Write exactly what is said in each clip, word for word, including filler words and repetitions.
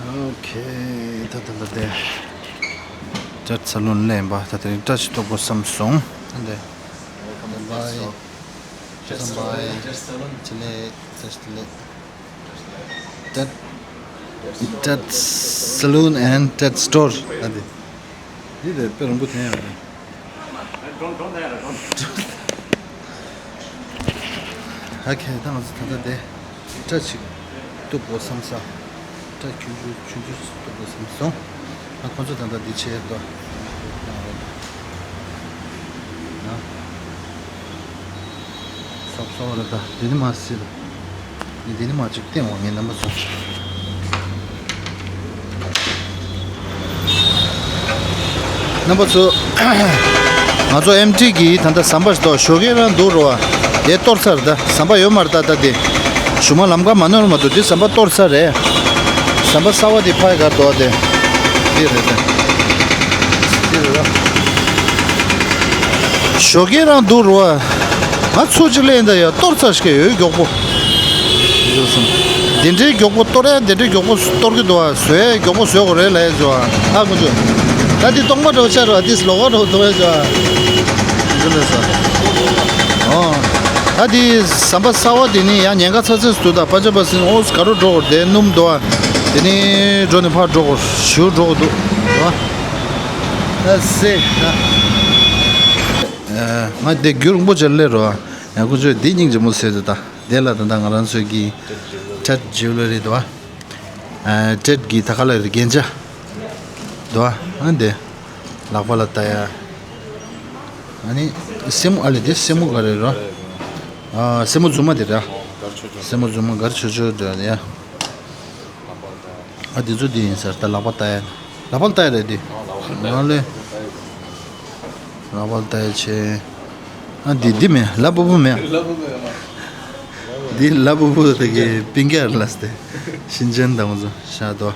ཨོ་ཁེ། ད་ད་ད་དེ། ཊེཌ་སལ་ལུན་ལེན་པ་ད་དེ་རིང་བཀྲ་ཤིས་སྟུག་པོ་བསམ་སོང་། ཨ་འདི། བསམ་པའི། བསམ་པའི། ཅི་ལེ། ཊེཌ་ལེ། ཊེཌ། ཊེཌ་སལ་ལུན་ཨེན་ཌི་ཊེཌ་སི་ཊོར། ཨ་འདི། འདི་དེ་དཔེ་རིང་པོ་དེ་ཡང་རེད། ཨ་ཁེ། ད་ང་ཚོ་ད་ལྟ་དེ་སྐྲ་ཅིག་གཏུབ་དགོས་བསམ་ས། སྐྲ་ཆུང་ཆུང་ཆུང་ཆུང་ཞིག་གཏུབ་དགོས་བསམ་སོང་། ཨ་ཁོ་ཚོ་ད་ལྟ་འདི་བྱས་ཏོ། ཡང་རེད། ཡང་། སོབ་སོབ་རེད་ད། འདི་ནི་མ་སྲིད་ད། འདི་ནི་མ་ཅིག་བསྟན་འོང་ངས་རྣམ་པ་ཚོ། རྣམ་པ་ཚོ། ང་ཚོ་ཨེམ་ཊི་གི་ད་ལྟ་ཟམ་པ་ཞིག་འདུག་ཞོགས་ཀས་རང་འདུག་རོ་བ། དེ་གཏོར་ཚར་ད། ཟམ་པ་ཡོད་མ་རེད་ད། ད་དེ་ཞུ་མ་ལམ་ཁ་མ་ནོར་མ་འདུག་དེ་ཟམ་པ་གཏོར་ཚར་རེད། ཟམ་པ་གསར་པ་དེ་ཕ་ཡི་གར་འདུག་བ། དེ་དེ་རེད་དེ། དེ་རེད་བ། ཞོགས་ཀས་རང་འདུག་རོ་བ། ང་ཚོ་ཅིག་ལེན་ད་ཡ་གཏོར་ཚར་ཞིག་ཡོད་མགྱོགས་པོ། འདི་འདྲའི་མགྱོགས་པོ་གཏོར་ཡ། འདི་འདྲའི་མགྱོགས་པོ་གཏོར་གི་འདུག་བ། བཟོ་ཡ་མགྱོགས་པོ་བཟོ་དགོས་རེད་ལབ་ཡ་བཟོ་བ། ཨ་ཀུ་ཅོ། ད་འདི་གཏོང་མ་འགྲོ་ཆ་རོ། འདི་ལོག་ག་འགྲོ་འདུག་བ་བཟོ་བ། འདི་ལས་ས། ཨོ། ད་འདི་ཟམ་པ་གསར་པ་དེ་ནི་ཡང་ཉེན་ཁ་ཚ་ཚ་ཞིག་འདུག་ད་པ་ཅ་པ་སིན་ཨོ་ག་རུ་འགྲོ་དགོས་རེད། དེ་སྣུམ་འདུག་བ། དེ་ནི་འགྲོ་ནས་ཕར་འགྲོ་དགོས། ཞུ་འགྲོ་དགོས་འདུག་བ། ད་སེ་ད། ང་དེ་རྒྱུན་རིང་པོ་ཅིག་སླེབས་རོགས། ཡང་ཁོ་ཚོས་འདི་སྙིང་རྗེ་མོ་ཟེར་དུ་ད། དེ་ལ་ད་ལྟ་ང་རང་ཚོའི་གི་ཊེཌ་ཇུ་ལ་རི་འདུག་བ། ཊེཌ་གི་ད་ག་ལ་རི་རྒྱན་ཆ་འདུག་བ། ཨ་འདི་ལག་པ་ལ་ལྟ་ཡ། ཨ་ནི་སེན་མོ། ཨ་ལེ་དེ་སེན་མོ་ག་རེ་རོ། ཨ་སེན་མོ་རྫུན་མ་དེ་ར། སེན་མོ་རྫུན་མ་གར་ཆོ་ཆོ་འདྲ་ཡ། ཨ་འདི་ཚོ་འདི་ཡིན་ཟེར་ད། ལག་པ་ལྟ་ཡ། ལག་པ་ལྟ་ཡ་རེད་འདི། ང་ལེ། ལག་པ་ལྟ་ཡ་ཆེ། ཨ་འདི་འདི་མེད། ལ་སྤུ་བུ་མེད། འདི་ལ་སྤུ་བུ་དེ་གི་པིང་ཀེ་ལ་སྟེ། ཤིན་ཅན་དང་ཚོ་ཤ་དོ།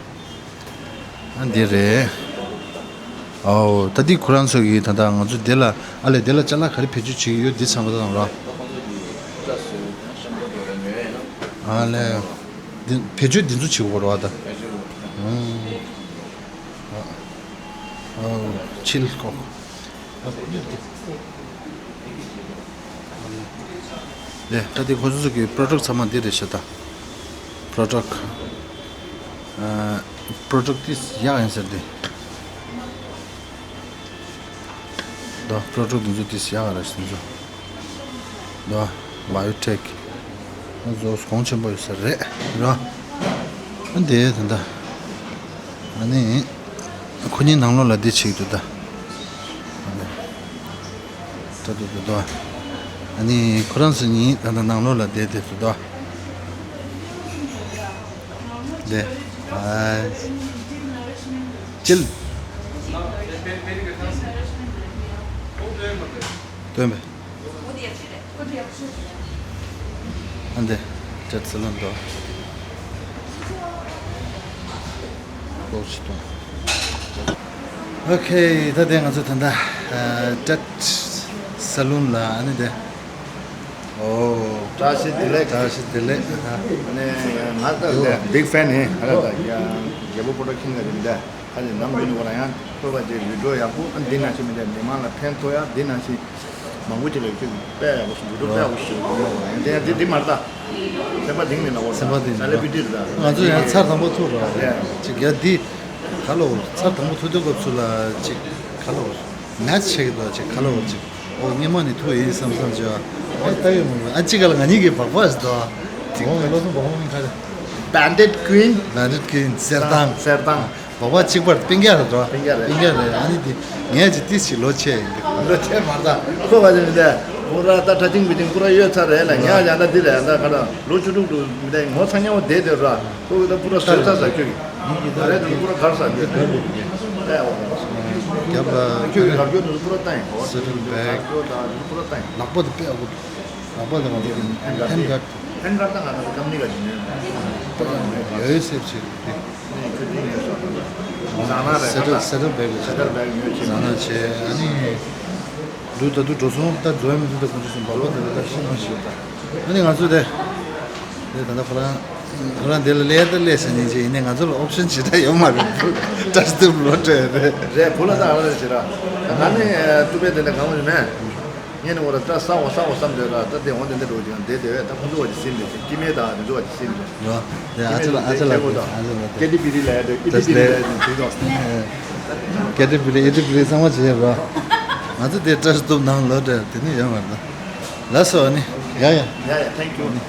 ཨ་འདི་རེད། ཨའོ་ད་འདི་ཁོ་རང་ཚོ་གི་ད་ལྟ་ང་ཚོ་འདི་ལ་ཨ་ལེ་འདི་ལ་ཅ་ལག་ག་རེ་བེད་སྤྱོད་བྱེད་ཀྱི་ཡོད་འདི་ཚང་མ་དང་ར། ཨ་ལེ། འདི་བེད་སྤྱོད་འདི་ཚོ་བྱེད་དགོས་རེད་བ་ད། ཨོ། ཨོ། ཕྱིལ་ཁོག། དེ་ད་དེ་ཁོ་ཚོ་གི་པྲོ་ཌག་ཚང་མ་འདི་རེད་ཤག་ད། པྲོ་ཌག་ཨ། པྲོ་ཌག་ཏིས་ཡག་ཡིན་ཟེར་ཏེ། ད་པྲོ་ཌག་འདི་ཚོ་ཏིས་ཡག་རེད་ཤག་འདི་ཚོ། ད་བ་ཡོ་ཊེག་ཨ་ཚོ་གོང་ཆེན་པོ་ཡོད་ས་རེད་ར། ཨ་འདི་ད་ད། ཨ་ནི། ཁོ་གཉིས་ནང་ལོགས་ལ་འདི་བྱེད་ཀྱི་འདུག་ད། ད་དུ་དུ་དུ། ཨ་ནི་ཁོ་རང་ཚོ་གཉིས་ད་ལྟ་ནང་ལོགས་ལ་བསྡད་དེ་དུ་དུ། བསྡད། ཨ། ཅིལ། སྟོན་པས། ཨ་འདི་ཊེཌ་སལ་ལུན་དོ། ལོག་ཅི་དང་། ཨོ་ཁེ། ད་དེ་ང་ཚོ་ད་ལྟ་ཨ་ཊེཌ་སལ་ལུན་ལ་ཨ་ནི་དེ། ཨོ། བཀྲ་ཤིས་བདེ་ལེགས། བཀྲ་ཤིས་བདེ་ལེགས། ཨ་ནི་ང་ད་ལྟ་བིག་ཕེན་ཡིན། ཨ་ལ་ད་ཡ་རྒྱལ་པོ་པོ་ཊར་ཁིང་ལ་རིང་ད། ཨ་ནི་ནམ་རྒྱུན་ནས་ཁོ་རང་ཡང་ཐོས་པ་བཅས་བི་ཌིའོ་ཡག་པོ། ཨ་འདི་ནང་བཞིན་མི་འདྲ་མི་མང་ལ་ཕན་ཐོགས་ཡ། འདི་ནང་བཞིན་མང་པོ་ཅིག་ལ་ཁྱོད་དཔེ་ཡག་པོ་ཞིག་བི་ཌིའོ་དཔེ་ཡག་པོ་ཞིག་ཡོད་པ་ཡིན། དེ་ཡང་འདི་འདི་མ་རེད་ད། སེམས་པ་གཏིང་ནས་ལ་འོ་སེམས་པ་གཏིང་ནས་ལ། སེ་ལེ་བི་རི་ཊི་རེད་ད། ང་ཚོ་ཡང་ཚར་དང་པོ་ཐུག་རོགས། ཡ། ཅིག་ཡ་འདི་ག་ལོ་ཚར་དང་པོ་ཐུག་དུས་སྐབས་སུ་ལ་ཅིག་ག་ལོ་མེ་ཆི་ཆེ་གི་འདུག་ཅིག་ག་ལོ་ཅིག་ཨོ་སྔོན་མ་ནས་ཐུག་ཡིན་བསམ་བསམ་བྱས་པ། ཨོ་ལྟ་ཡོད་མ་རེད། ཨ་ཅིག་ག་ལ་ང་གཉིས་ཀྱི་སྦག་སྦག་ཞིག་འདུག་ཨ། ཅིག་ཨོ་ངའི་བློ་སེམས་སྦག་སྦག་མིན་ཁ་རེད། བན་ཌེད་ཀུན། བན་ཌེད་ཀུན་གསེར་ཐང་། གསེར་ཐང་། སྦག་སྦག་གཅིག་པར་པིང་རྒྱག་རེད་འགྲོ། པིང་རྒྱག་རེད། པིང་རྒྱག་རེད། ཨ་ནི་དེ་ངས་ཅིག་ཏིས་ཅིག་ལོ་ཆེ་ཡིན་གི། ལོ་ཆེ་མ་རེད་ད། ཁོ་བ་ཅན་དེ་ཁོ་ར་ད་ཁྲ་ཆིང་བི་ཆིང་ཁོ་ར་ཡོད་ཚར་རེད་ལ། ངས་ཡང་ད་འདི་རེད་ད་ག་ད་ལོ་བཅུ་དྲུག་དུ་མི་ད་ངོ་ཚ་ཉེ་བོ་བསྡད་དེ་ར། ཁོ་གི་ད་པུ་ར་བཟོས་ཚར་ས་ཁྱོད་ཀྱི། ད་རེད་དུ་པུ་ར་གར་ས་ཁྱོད་ཀྱི། ད་ཡ་བ་གར་ས། རྒྱབ་ལ་ཁྱོད་ཀྱི་གར་སྐྱོད་དུ་པུ་ར་ད་ཡིན་གོ། སེ་ཊལ་བེག་གར་སྐྱོད་ད་དུ་པུ་ར་ད་ཡིན། ལག་པ་དེ་དཔེ་ཨ་ཁུ། ལག་པ་དེ་ང་ཚོ་ཧེན་གར། ཧེན་གར་ད་ང་ཚོ་ཀམ་ནི་ག་ཇི་ནས་ཡོད་སེབ་བྱེད་དེ། ནས་ཁྱོད་དེ་ཉོས་སོང་། ཟ་ན་རེད་ད། སེ་ཊལ་སེ་ཊལ་བེག་རེད། སེ་ཊལ་བེག་ཉོས་བྱེད། ཟ་ན་བྱས། ཨ་ནི་འདུག་ད་དུ་འགྲོ་སོང་ད་འཛོལ་མི་འདུག་ད་ཁོང་ཚོ་སོང་བ་པ་ད་ད་ཤི་མ་ཤི་ད། ཨ་ནི་ང་ཚོ་དེ་དེ་ད་ད་ཁོ་རང་ ཁོ་རང་དེ་ལ་ལས་ད་ལས་ཟེར་ནས་ཅི་ཡིན་ནའི་ང་ཚོ་ལ་ཨོབ་ཤན་ཞེ་དྲག་ཡོད་མ་རེད། བཀྲ་ཤིས་ཐུབ་ལོ་སྤྲད་རེད། རེད། བུ་ལ་ད་ཨ་ར་ཞེ་དྲག་ང་ནི་ཏུ་པེ་དེ་ལས་གང་ཡོད་མེད། ངས་ནི་འོ་ར་ད་ས་འོ་ས་འོ་བསམ་འདོད་ལ་ད་དེ་འོ་དེ་འདི་འགྲོ་ཅིག་དེ་དེ་བས་ད་ཁོང་ཚོ་བ་ཅིག་སིམ་རེད་ཅིག་ཀི་མེད་ད་དེ་ཚོ་བ་ཅིག་སིམ་རེད། རོ། དེ་ཨ་ཅེ་ལ་ཨ་ཅེ་ལ་དེ་ཨ་ཅེ་ལ་དེ། ཀེ་ཏི་པི་རི་ལ་ཡ་དེ་ཀེ་ཏི་པི་རི་ལ་ཡ་དེ་དེ་ཚོ། ཀེ་ཏི་པི་རི་ཨེ་ཏི་པི་རི་ཚང་མ་བྱེད་རོ། ང་ཚོ་དེ་བཀྲ་ཤིས་ཐུབ་ནང་ལོ་དེ་དེ་ནི་ཡོད་མ་རེད། ལགས་སོ་ཨ་ནི། ཡ་ཡ། ཡ་ཡ། Thank you. ཨ་ནི།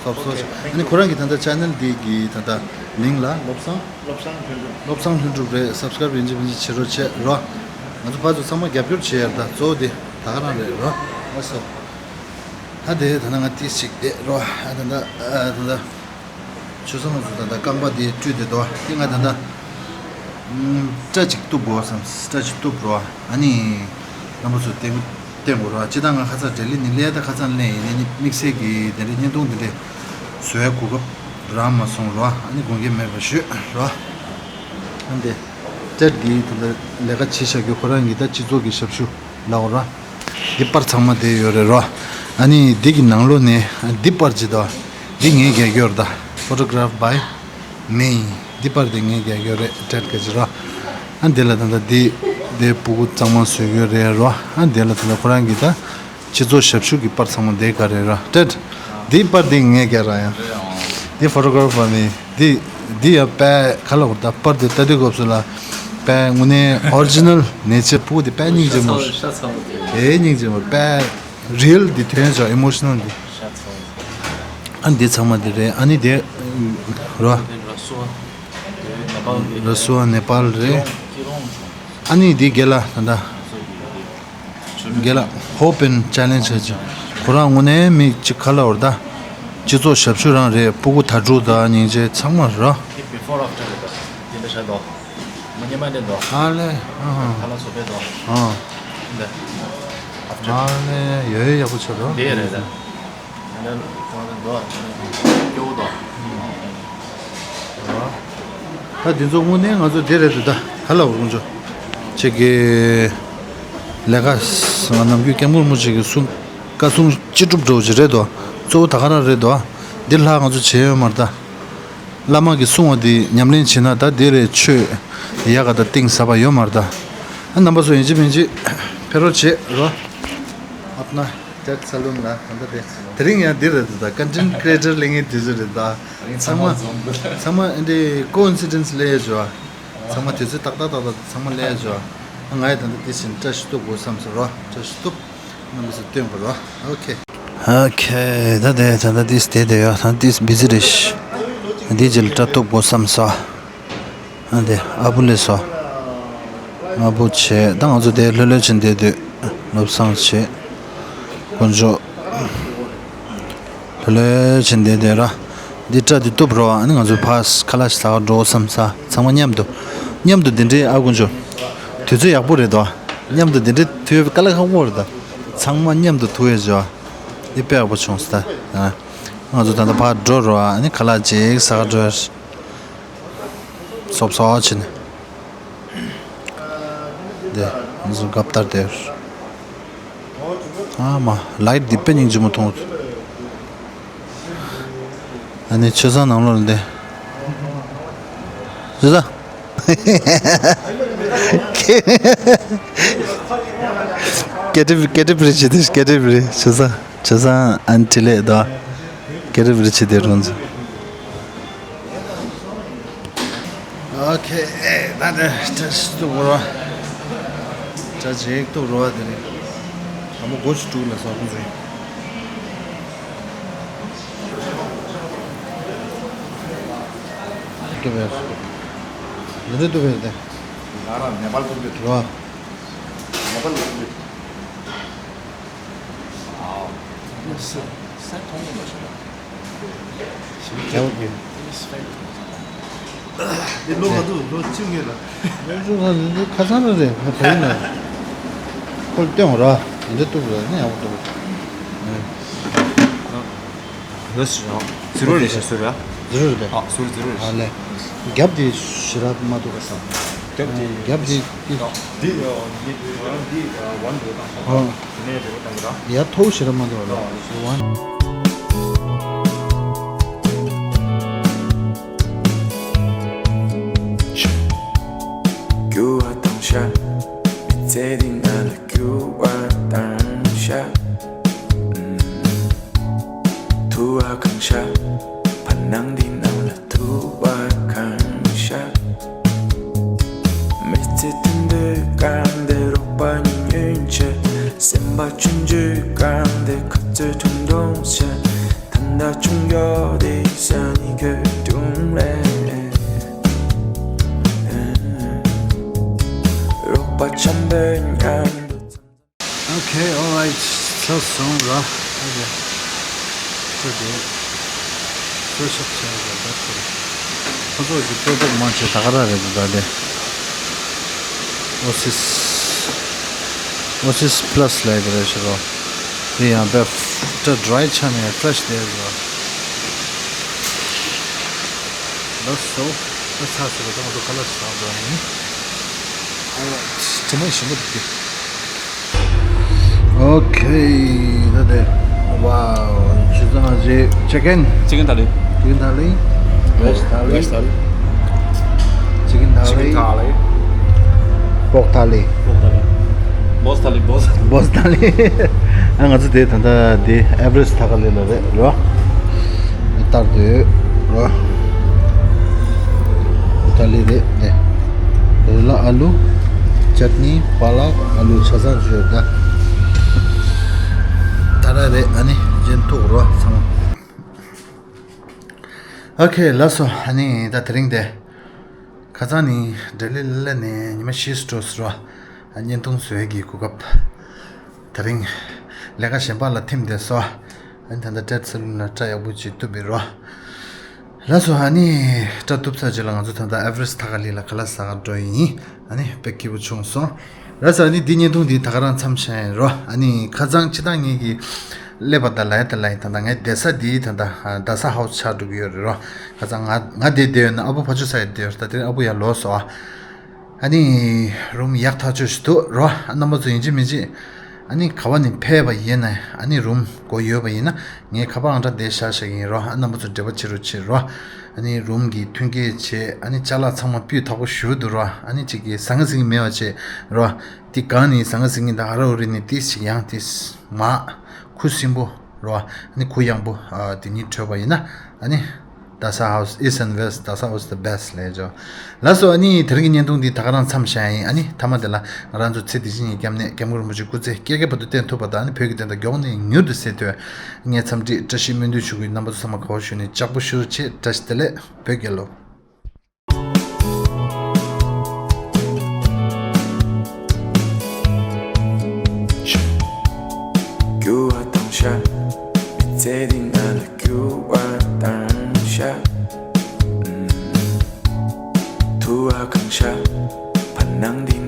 སོབ་སོབ་ཨ་ནི་ཁོ་རང་གི་ད་ལྟ་ཆེ་ནལ་འདི་གི་ད་ལྟ་མིང་ལ་བློ་བཟང་། བློ་བཟང་ལྷུན་གྲུབ། བློ་བཟང་ལྷུན་གྲུབ་རེད། སབ་སི་ཀ་རབ་ཡིན་གཅིག་མིན་གཅིག་བྱེད་རོགས་བྱེད་རོ། ང་ཚོ་ཕར་ཚུར་ཚང་མ་རྒྱབ་སྐྱོར་བྱེད་ཡར་ད་གཙོ་བོ་དེ་ད་ག་རང་རེད་རོ། ལགས་སོ། ད་དེ་ད་ལྟ་ང་ཏིས་ཅིག་བསྡད་རོ། ད་ད་ད་ད། ཆོས་བཟང་ལགས་སུ་ད་ལྟ་རྐང་པ་དེ་བཀྲུས་དེ་དོ་དེ་ང་ད་ལྟ་སྐྲ་ཅིག་གཏུབ་དགོས་བསམ། སྐྲ་ཅིག་གཏུབ་རོ། ཨ་ནི་རྣམ་པ་ཚོ་བསྟན་བསྟན་དགོས་རོ། ཅི་ད་ང་ཁ་ཚ་འབྲེལ་ལི་ནི་ལས་ད་ཁ་ཚ་ལས་ཡིན་ནི་དམིགས་བསལ་གྱི་དེ་འདྲའི་བརྙན་ཐུང་དེ་འདྲའི་བཟོ་ཡ་གོ་སྐབས་རག་མ་སོང་རོ། ཨ་ནི་དགོངས་འགལ་མེད་པ་ཞུ་རོ། ཨ་འདི་ཏྲེད་འདི་ད་ལྟ་ལས་ཀ་བྱེད་བཞག་རྒྱུ་ཁོ་རང་གི་ད་སྤྱི་ཚོགས་ཀྱི་ཞབས་ཞུ་ལའོ་ར། འདི་པར་ཚང་མ་དེ་ཡོད་རེད་རོ། ཨ་ནི་འདི་གི་ནང་ལོགས་ནས་འདི་པར་ཅི་དོ། འདི་ངས་རྒྱག་རྒྱུ་རེད་ད། Photograph by me། འདི་པར་དེ་ངས་རྒྱག་རྒྱུ་རེད་ཏྲེད་ག་ཅི་རོ། ཨ་འདི་ལ་ད་ལྟ་འདི་འདི་སྤུ་གུ་གཙང་མ་བཟོ་རྒྱུ་རེད་རོ། ཨ་འདི་ལ་ད་ལྟ་ཁོ་རང་གི་ད་སྤྱི་ཚོགས་ཞབས་ཞུ་གི་པར་ཚང་མ་འདི་ག་རེད་རོ་ཏྲེད། འདི་པར་འདི་ངས་རྒྱག་ར་ཡང་། འདི་Photograph by me། འདི་འདི་ཡ་དཔེ་ག་ལ་བར་ད་པར་དེ་ལྟ་དུས་སྐབས་སུ་ལ་དཔེ་དངོས་གནས་ཨོ་རི་ཇི་ནལ་ནེ་ཅར་པོ་དེ་དཔེ་སྙིང་རྗེ་མོ། ཤ་ཚ་བོ་དེ། དེ་སྙིང་རྗེ་མོ་དཔེ་རི་ཡལ་དེ་དོན་ཅོ་ཨི་མོ་ཤི་ནལ་དེ། ཤ་ཚ་བོ་དེ། ཨ་འདི་ཚང་མ་དེ་རེད། ཨ་ནི་དེ་རོ། ར་སུ་བ། ནེ་པཱལ་རེད། ར་སུ་བ་ནེ་པཱལ་རེད། ཨ་ནི་དེ་རྒན་ལགས་ད་ལྟ། རྒན་ལགས་Hope and Challenge ཟེར་གྱི། ཁོ་རང་དངོས་གནས་མི་གཅིག་ག་ལ་བར་ད། སྤྱི་ཚོགས་ཞབས་ཞུ་རང་རེད། སྤུ་གུ་དར་ཕྲུག་དང་སྙིང་རྗེ་ཚང་མ་རོ། འདི་before after རེད་ད། འདི་འདྲ་ཤ་དོ། མ་ཉེ་མ་འདྲེན་དོ། ཨ་ལེ། ཨ་ཧ། ཁ་ལག་བཟོ་པས་དོ། ཨ། འདི། after ཨ་ལེ། ཡོད་ཡོད་ཡག་པོ་ཆགས་རོ། འདི་རེད་ད། ད་འདི་ཚོ་དངོས་གནས་ང་ཚོ་དེ་རེད་འདུག་ད་ག་ལ་འོ་ཀུན་ཆོ་ཅིག་གི་ལས་ཀ་ང་ནམ་རྒྱུན་སྐྱབས་མགོན་རིན་པོ་ཆེ་གི་གསུང་བཀའ་གསུང་ཅི་སྒྲུབ་འགྲོ་ཅིག་རེད་དོ། གཙོ་བོ་ད་ག་རང་རེད་དོ། འདི་ལྷག་ང་ཚོ་བྱེད་ཡོད་མ་རེད་ད། བླ་མ་གི་གསུང་བ་འདི་ཉམས་ལེན་བྱེད་ན་ད་འདི་རེད་ཆོས་ཡག་ག་ད་གཏིང་ཟབ་པ་ཡོད་མ་རེད་ད། ཨ་རྣམ་པ་ཚོ་ཡིན་གཅིག་མིན་གཅིག་ཕེབས་རོགས་བྱེད་རོ། ཨབ་ན། ཏྲེད་སལ་ལུན་ལ་ད་ལྟ་དེ། དེ་རིང་ཡང་འདི་རེད་འདུག་ད་content creator ལས་ངའི་དུས་ཚོད་རེད་ད། ཚང་མ། ཚང་མ་འདི་coincidence ལས་ཡོད་ཅོ། ཚང་མ་དུས་ཚོད་ཏག་ཏག་ཏག་ཏག་ཚང་མ་ལས་ཡོད་ཅོ། ང་ཡི་ད་ལྟ་དེ་བཞིན་བཀྲ་ཤིས་སྟོབས་དགོས་བསམ་སོང་རོ། བཀྲ་ཤིས་སྟོབས། རྣམ་པ་ཚོ་སྟོན་དགོས་རོ། ཨོ་ཁེ། ཨོ་ཁེ། ད་དེ་ད་ལྟ་དེ་དེ་དེ་ཡོད་ད་དེ་བི་ཛི་རེད་ཤི། དེ་རྗེས་ལ་བཀྲ་སྟོབས་དགོས་བསམ་སོང་། ཨ་དེ་ཨ་བུ་ལས་སོ། ཨ་བུ་བྱས་ད་ང་ཚོ་དེ་ལྷོད་ལྷོད་བྱས་བསྡད་དུས་བློ་བཟང་བྱས། དཀོན་མཆོག་ལྷོད་ལྷོད་བྱས་བསྡད་དུས་ར། འདི་སྐྲ་འདི་གཏུབ་རོགས་ཨ་ནི་ང་ཚོ་ཕར་ཁ་ལག་ཟ་ག་འགྲོ་བསམ་ས་ཚང་མ་མཉམ་དུ། མཉམ་དུ་འདི་འདྲའི་ཨ་དཀོན་མཆོག་དུས་ཚོད་ཡག་པོ་རེད་དོ། མཉམ་དུ་འདི་འདྲའི་ཐུག་ཡོད་པའི་དཀའ་ལས་ཁག་པོ་རེད་ད། ཚང་མ་མཉམ་དུ་ཐུག་ཡོད་ཅོ། འདི་དཔེ་ཡག་པོ་བྱུང་སོང་ད། ང་ཚོ་ད་ལྟ་ཕར་འགྲོ་རོགས་ཨ་ནི་ཁ་ལག་ཅིག་ཟ་ག་འགྲོ་ཡ། སོབ་སོབ་བྱས་ནས། འདི་ང་ཚོ་སྒབ་ལྟར་དེར། ཨ་མ་ལའིཊ་འདི་དཔེ་སྙིང་རྗེ་མོ་མཐོང་། ཨ་ནི་ཆོས་བཟང་ནང་ལོགས་ལ་འདི། ཆོས་བཟང་། ཀེ་ཏི་ཀེ་ཏི་བི་རི་བྱེད་དུས་ཀེ་ཏི་བི་རི་ཆོས་བཟང་། ཆོས་བཟང་ཨན་ཊི་ལེ་དོ། ཀེ་ཏི་བི་རི་བྱེད་དེ་རུང་ཚོ། ཨོ་ཁེ། ད་ནི་བཀྲ་ཤིས་སྟོབས་རོ། བཀྲ་ཤིས་སྟོབས་རོ་དེ་རེད། དང་པོ་སྒོ་ཕྱི་དྲུག་ལ་ཟ་ཁུ་འཛིན། ཏུ་བེར། ཡོད་དེ་ཏུ་བེར་དེ། ང་རང་ནེ་པཱལ་ཀུན་ཏུ་རོ། ནེ་པཱལ་ཀུན་ཏུ། ཨའོ། ཡེ་སི། སེ་ཐོང་མི་མ་ཤོད་ལ། འདི་ལོ་ག་དུས་ལོ་བཅུ་ངེས་ལ། ལོ་བཅུ་ང་འདི་ཁ་སང་རེད་རེད་ང་བོད་ཡིན་ན། ཁོལ་སྟོན་ར། འདི་གཏུབ་ར་ནི་ཡག་པོ་གཏུབ། ལོ་སི་རང་། ཛི་རོ་རེད་ཤག་སུ་ར། ཛི་རོ་རེད་པས། ཨ་སུ་ར་ཛི་རོ་རེད་ཤག་ཨ་ལེ། རྒྱབ་དེ་ཞེ་དྲག་མ་གཏུབ་པ་བསམ། རྒྱབ་དེ། རྒྱབ་དེ་དེ། འདི་འདི་ང་རང་འདི་ཝན་འགྲོ་དང་། ཨ། དེ་ནས་འགྲོ་དང་གི་ར། ཡ་ཐོག་ཞེ་དྲག་མ་གཏུབ་པ་ལ། ཝན། ཤ། མི་ཚེ་འདི་ང་ལ་འགྱུར་བ་བཏང་ཤག་ཐུ་བ་གང་ཤག་བར་སྣང་འདི་ནང་ལ་ཐུ་བ་གང་ཤག་མི་ཚེ་དུད་འགྲོ་གང་དེ་རོགས་པ་ཉིད་ཉོན་ཆེ། སེམས་པ་ཆུང་ཆུང་གང་དེ་ཁ་རྩོད་ཁྲུང་ཁྲུང་ཆེ། ད་ལྟ་ཆུང་ཡོད་དེ་ས་ནི་གོ་ཁྲུང་རེད། རོགས་པ་འཆམ་པོའི་མཉམ་དུ། Okay, alright. ཚར་སོང་ར། Okay. ཚར་དེ། ཚར་ཤག་ཆ་ར་ད་ཚར། ཁོ་ཚོ་གི་ཊོ་པིག་མང་ཆེ་ད་ག་ར་རེད་འདུག་ད་དེ། Oasis Oasis Plus ལབ་ཡ་དེ་རེད་ཤག་རོ། དེ་ཡང་དཔེ་ད་ཌི་རའི་ཆ་ནས་ཕེ་རེ་ཤི་དེ་རེད་རོ། That's so. ད་ཚར་སོང་ར། ད་ང་ཚོ་ཁ་ལག་ཟ་འགྲོ་ཡ་ཡིན། Alright. དྲི་མ་ཞིམ་པོ་འདུག་གི། Okay, ད་དེ། Wow, ཆུ་ཚང་རྗེས་ཅི་ཀེན། ཅི་ཀེན་ཐ་ལི། ཅི་ཀེན་ཐ་ལི། བེཇ་ཐ་ལི། བེཇ་ཐ་ལི། ཅི་ཀེན་ཐ་ལི། ཅི་ཀེན་ཐ་ལི། པོག་ཐ་ལི། པོག་ཐ་ལི། བོས་ཐ་ལི། བོས། བོས་ཐ་ལི། ཨ་ང་ཚོ་དེ་ད་ལྟ་དེ་ཨེ་ཝ་རེ་སི་ཐ་ཁ་ལི་ལ་རེད་རོ། ལྟར་དུ་རོ། པོག་ཐ་ལི་རེད་དེ། དེ་ལ་ཨ་ལུ། ཅཊ་ནི། པ་ལག་ཨ་ལུ་ཆ་ཚང་བཅུ་ཡོད་ད། ད་ར་རེད། ཨ་ནི་རྗེན་ཐུག་རོ་ཚང་མ། Okay, ལགས་སོ། ཨ་ནི་ད་དེ་རིང་དེ། ཁ་སང་ནི་ལྡི་ལི་ལ་ནས་ཉི་མ་བཞི་འགྲོ་སོང་རོ། ཨ་བརྙན་ཐུང་བཟོ་ཡས་ཀྱི་གོ་སྐབས། དེ་རིང་ལས་ཀ་གཞན་པ་ལ་ཐིམ་བསྡད་སོང་། ཨ་ནི་ད་ལྟ་ཊེ་ཊི་སི་ལུན་ལ་སྐྲ་ཡག་པོ་ཅིག་གཏུབ་པའི་རོ། ལགས་སོ། ཨ་ནི་སྐྲ་གཏུབ་ཚར་རྗེས་ལ་ང་ཚོ་ད་ལྟ་ཨེ་ཝ་རེ་སི་ཐ་ཁ་ལི་ལ་ཁ་ལག་ཟ་ག་འགྲོ་ཡིན། ཨ་ནི་དཔེ་སྐྱིད་པོ་བྱུང་སོང་། ལགས་སོ། ཨ་ནི་འདི་བརྙན་ཐུང་འདི་ད་ག་རང་མཚམས་བཞག་ཡིན་རོ། ཨ་ནི་ཁ་སང་སྤྱིར་བཏང་ངེད་ཀྱི་སླེབས་པ་དང་ལ་ཡ་དང་ལ་ཡིན་ད་ལྟ་ངའི་བསྡད་ས་འདི་ད་ལྟ་རྡ་ས་ཧའུ་སི་ཆགས་འགྲོ་གི་ཡོད་རེད་རོ། ཁ་སང་ང་ང་བསྡད་བསྡད་ཡོད་ན་ཨ་བུ་ཕར་ཕྱོགས་ས་ཡ་བསྡད་ཡོད་རེད། ད་དེ་རིང་ཨ་བུ་ཡར་ལོག་སོང་ཨ། ཨ་ནི་རུམ་ཡག་ཐག་ཆོད་ཞིག་འདུག་རོ། ཨ་རྣམ་པ་ཚོ་ཡིན་གཅིག་མིན་གཅིག་ཨ་ནི་ག་བ་ནས་ཕེབས་པ་ཡིན་ན་ཨ་ནི་རུམ་སྒོ་ཡོད་པ་ཡིན་ན་ངས་ཁ་པར་ཨང་གྲངས་དེ་བཞག་བཞག་གི་ཡིན་རོ། ཨ་རྣམ་པ་ཚོ་འབྲེལ་བ་བྱེད་རོགས་བྱེད་རོ། ཨ་ནི་རུམ་གྱི་མཐུན་རྐྱེན་བྱས། ཨ་ནི་ཅ་ལག་ཚང་མ་སྤུས་དག་པོ་ཞེ་པོ་འདུག་རོ། ཨ་ནི་གཅིག་གི་ཟང་ངེ་ཟིང་ངེ་མེད་པ་བྱས་རོ། དེ་གང་ནས་ཟང་ངེ་ཟིང་ངེ་དང་ཧ་ར་ཧུ་རི་ནས་ཏིས་ཞིག་ཡང་ཏིས་མ་ཁུ་སིམ་པོ་རོ། ཨ་ནི་གུ་ཡངས་པོ་ཨ་དེ་གཉིས་འཕྲོད་པ་ཡིན་ན་ཨ་ནི་རྡ་ས་ཧའུ་སི། East and West, རྡ་ས་ཧའུ་སི་the best ལབ་ཡ་ཅོ། ལགས་སོ། ཨ་ནི་དེ་རིང་གི་བརྙན་ཐུང་འདི་ད་ག་རང་མཚམས་བཞག་ཡིན། ཨ་ནི་མཐའ་མ་དེ་ལ་ང་རང་ཚོ་ཚེ་འདི་ཕྱི་གཉིས་སྐྱབས་གནས་སྐྱབས་མགོན་རིན་པོ་ཆེ་སྐུ་ཚེ་བསྐལ་བརྒྱའི་བར་དུ་བརྟན་ཐུབ་པ་དང་། ཨ་ནི་བོད་ཀྱི་བདེན་མཐའ་མགྱོགས་ནས་མྱུར་དུ་གསལ་ཐུབ། ངའི་འཚམས་འདྲི་བཀྲ་ཤིས་སྨོན་འདུན་ཞུ་གི་ཡོད། རྣམ་པ་ཚོ་ཚང་མ་དགའ་བ་ཞུ་ནས་ལྕགས་པོ་ཞུ་རོགས་བྱེད། བཀྲ་ཤིས་བདེ་ལེགས། བོད་རྒྱལ་ལོ། འགྱུར་བ་བཏང་ཤག་མི་ཚེ་འདི་ང་ལ་འགྱུར་བ་བཏང་ཤག་ཐུ་བ་གང་ཤག་བར་སྣང་འདི་